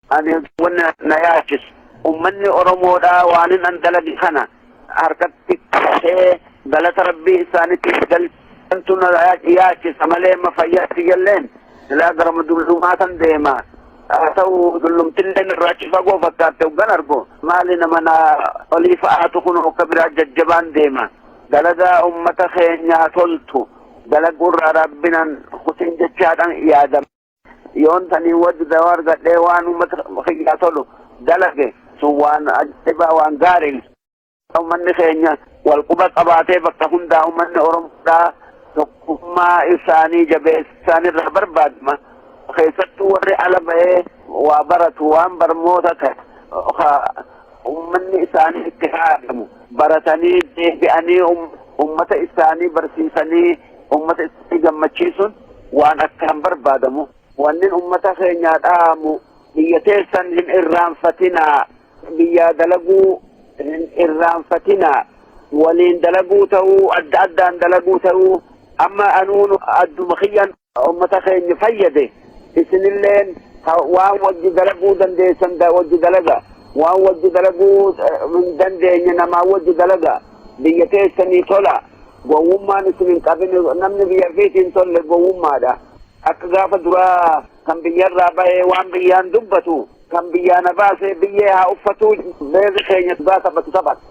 Ani wanni na yaachisu ummanni Oromoodhaa waanin an dalage kana harkatti qabatee galata Rabbii isaanitti galchantu na yaachisa malee amma fayyaa tiyyalleen silaa garuma dullumaa san deema. Haa ta'u, dullumtilleen irraa achi fagoo fakkaatte hoggan argu, maali nama na olii fa'aatu kun akka biraa jajjabaan deema. Dalagaa ummata keenyaa toltu dalaguurraa Rabbinan kutin jechaadhan yaada. Yoon sanii wajji dawaa argadhee waan ummata kiyyaa tolu dalage, sun waan ajaa'ibaa, waan gaarii. Ummanni keenya wal quba qabaatee bakka hundaa ummanni Oromoodhaa tokkummaa isaanii jabeessaanirraa barbaadama. Keessattuu warri ala bahee waa baratu, waan barmoota ta'e ummanni isaanii itti haadamu baratanii deebi'anii ummata isaanii barsiisanii ummata isaanii gammachiisuun waan akkaan barbaadamu. Wannin ummata keenyaa dhaamu, biyya teessan hin irraanfatinaa, biyyaa dalaguu hin irraanfatinaa, waliin dalaguu ta'uu, adda addaan dalaguu ta'uu, amma anuun adduma kiyyan ummata keenya fayyade, isinilleen waan wajji dalaguu dandeessan wajji dalaga, waan wajji dalaguu hin dandeenye namaa wajji dalaga. Biyya teessanii tola, gowwummaan isin hin qabin. Namni biyya ofiitiin tolle gowwummaadha. Akka gaafa duraa kan biyyarraa bahee waan biyyaan dubbatu, kan biyyaa na baase biyyee haa uffatu, beerri keenya dhugaa taphatu taphata.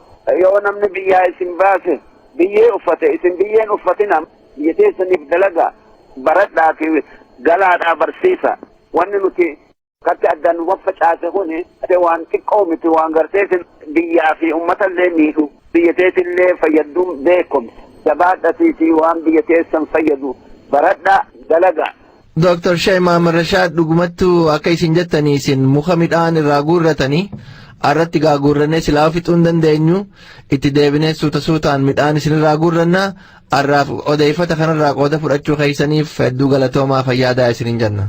Yoo namni biyyaa isin baase biyyee uffate, isin biyyeen uffatina. Biyya teessaniif dalaga, baradhaa fi galaadhaa barsiisa. Wanni nuti katti addaan nu faffacaase kun waan xiqqoo miti, waan garteetin biyyaa fi ummata illee miidhu, biyya teetillee fayyadduun beekumsa. Jabaadhatiitii waan biyya teessan fayyadu baradhaa, dalaga. Dr. Sheikh Muhammad Rashaad, dhugumattuu akka isin jettanii, isin muka midhaan irraa guurratanii irratti gaa guurrannee silaa fixuu hin dandeenyu. Itti deebinee suuta suutaan midhaan isinirraa guurranna. Arraaf odeeffata kanarraa qooda fudhachuu keessaniif hedduu galatoomaa, fayyaadaa isinin jenna.